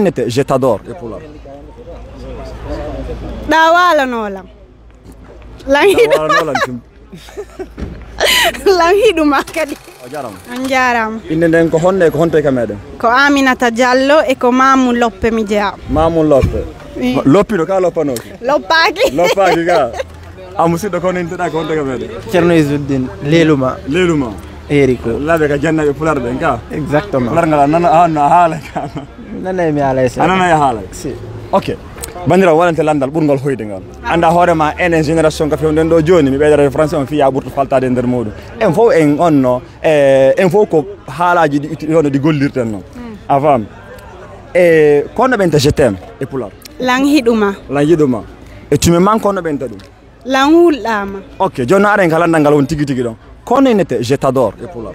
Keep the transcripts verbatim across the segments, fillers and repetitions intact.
Innete, je t'adore e Pulaar. Ɗa waalano lan. Lan hiɗu. Waalano lan tum. Lan hiɗuma kadi. O jarama. On jarama. Innde nden ko honde, ko honto e ka meɗen? Ko Aminata Diallo e ko Mamoun Loppe mi jeya. Mamoun Loppe. Wi. Loppiɗo ka loppanooki? Loppaaki. Loppaaki ka. A musidɗo, kono inteɗa ko honto ka meɗen? Ceerno Izzuddin, leeluma. Leeluma. Eeri ko. Laaɓe ka jannaɓe Pulaar ɓen ka? Exactement. Pulaar ngal a nana, a, a haala ka. Nanay mi haala e seeɗa. A nanay a haala? Si. Ok. Bandirawo, waɗante landal ɓurgal hoyde ngal. Annda hoore ma, enen génération ka fewnden ɗo jooni, mi ɓeydata e français on fii ya ɓurto faltaade e nder muɗum. En fof en onno, e, en fof ko haalaaji ɗi itti-, hono ɗi gollirten noon. Mm. A faam? E, ko honno ɓenta je t'aime e Pulaar? Lan hiɗuma. Lan hiɗuma. E tume man ko honno ɓenta ɗum? Lan hulɗama. Ok, jooni no aren ka landal ngal woni tigi tigi ɗon. Ko honno innete je t'adore e Pulaar?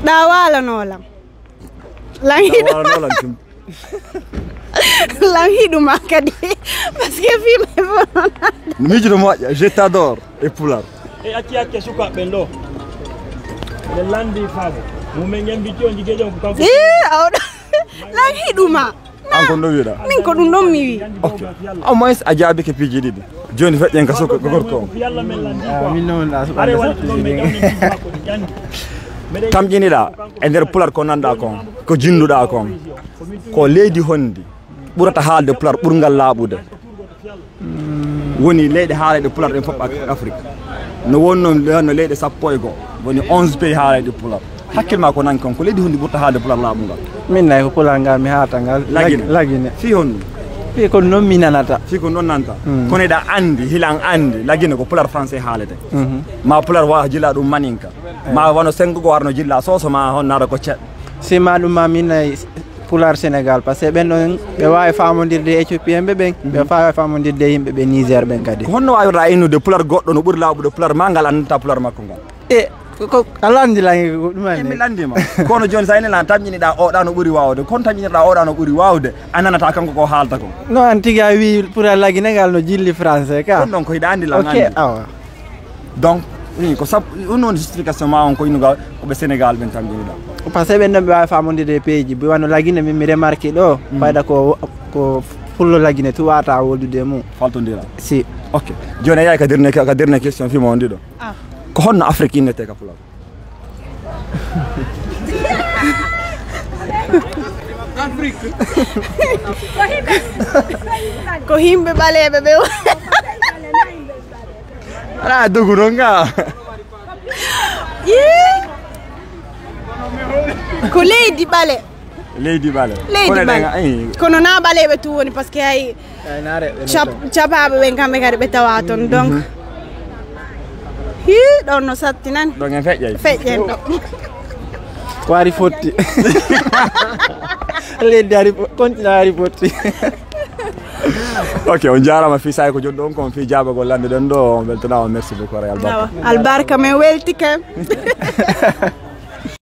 Ɗa waalano lan. Lan hiɗu. Waalano lan tum. Lan hiɗuma kadi. Parce que fii may fof non. Miijude moƴƴa, je t'adore e Pulaar. E acci acca sukaaɓe ɓen ɗo. Ɓe landi faabo. Mumen en mbiti on jiggeejo on ko kanko. Ii, awɗo. Lan hiɗuma. An ko ɗum wiɗa? Min ko ɗum ɗon mi wi. Ok. Au moins a jaabike piiji ɗiɗi. Jooni feƴƴen ka sukko ko gorko on. Ah, min noon ɗa suɓande sappo ɗiɗi. Tamƴiniɗa e nder Pulaar ko nanɗa kon, ko jinnduɗa kon. Ko leydi hondi ɓurata haalde Pulaar ɓurngal laaɓude? Woni leyɗe haalayɗe Pulaar ɗen fof ak-, Afrique. No wonno, no leyɗe sappo e go'o. Woni onze pays haalayɗe Pulaar. Hakkil ma ko nangi kon, ko leydi hondi ɓurta haalde Pulaar laaɓungal? Min nay ko Pulaar ngal mi haalata ngal. Lagine. Lagine. Fii honɗum? Fii ko noon mi nanata. Fii ko noon nanta. Mm. Kono eɗa anndi, hilan anndi, Lagine ko Pulaar français haalete. Mhm. Ma Pulaar wa jilla ɗum maninka. Eh. Ma wano sengo go warno jilla soso ma hon nara ko ce-. Si ma ɗum ma min nay Pulaar Sénégal, parce que ɓen ɗon, ɓe waawi faamondirde e Éthiopien ɓe ɓen, ɓe waawi faamondirde e yimɓe ɓe Niger ɓen kadi. Ko honno waawirɗa innude Pulaar goɗɗo no ɓuri laaɓude Pulaar ma ngal anndaa Pulaar makko ngal? E, ko, ko, a lanndi lan ko ɗum. E, mi lanndii ma. Kono jooni, so a inii lan, tamƴiniɗa oɗa no ɓuri waawde. Kono tamƴinirɗa oɗa no ɓuri waawde, a nanata kanko ko haalta ko. No an tigi a wii Pulaar Lagine ngal no jilli français ka. Ɗum ɗon ko hiɗa anndi lan. Ok, anndi. Awa. Donc, ii, ko sab-, ɗum woni justification ma on ko innugol ko ɓe Sénégal ɓen tan njoginoɗa. Parce que ɓen ɗon ɓe waawi faamondirde e peeji, ɓe wano Lagine, min mi remarqué ɗo, fayda ko, ko pullo Lagine tu wata woldude e mum. Faltondira. Si. Ok. Jooni a yahi ka dernier, ka dernier question fii mo on ɗiɗo. Ah. Ko honno Afrique innete ka Pulaar? Ko yimɓe ɓaleeɓe ɓe. Ala dogu ɗon ga. Yii. Ko leydi ɓale. Leydi ɓale. Leydi ɓale. Kono na ɓaleeɓe tu woni, parce que hay cap-, capaaɓe ɓen kamɓe kadi ɓe tawa ton. Donc, hii, ɗon no satti nan. Ɗon en feƴƴay. Feƴƴen ɗo. Ko ari fotti. Leydi ari fo-, continent ari fotti. Ok, on jaaraama fii saay ko joddo on kon fii jaabagol lande ɗon ɗo, on weltanaama, merci beaucoup, albarka. Awa, albarka men weltike.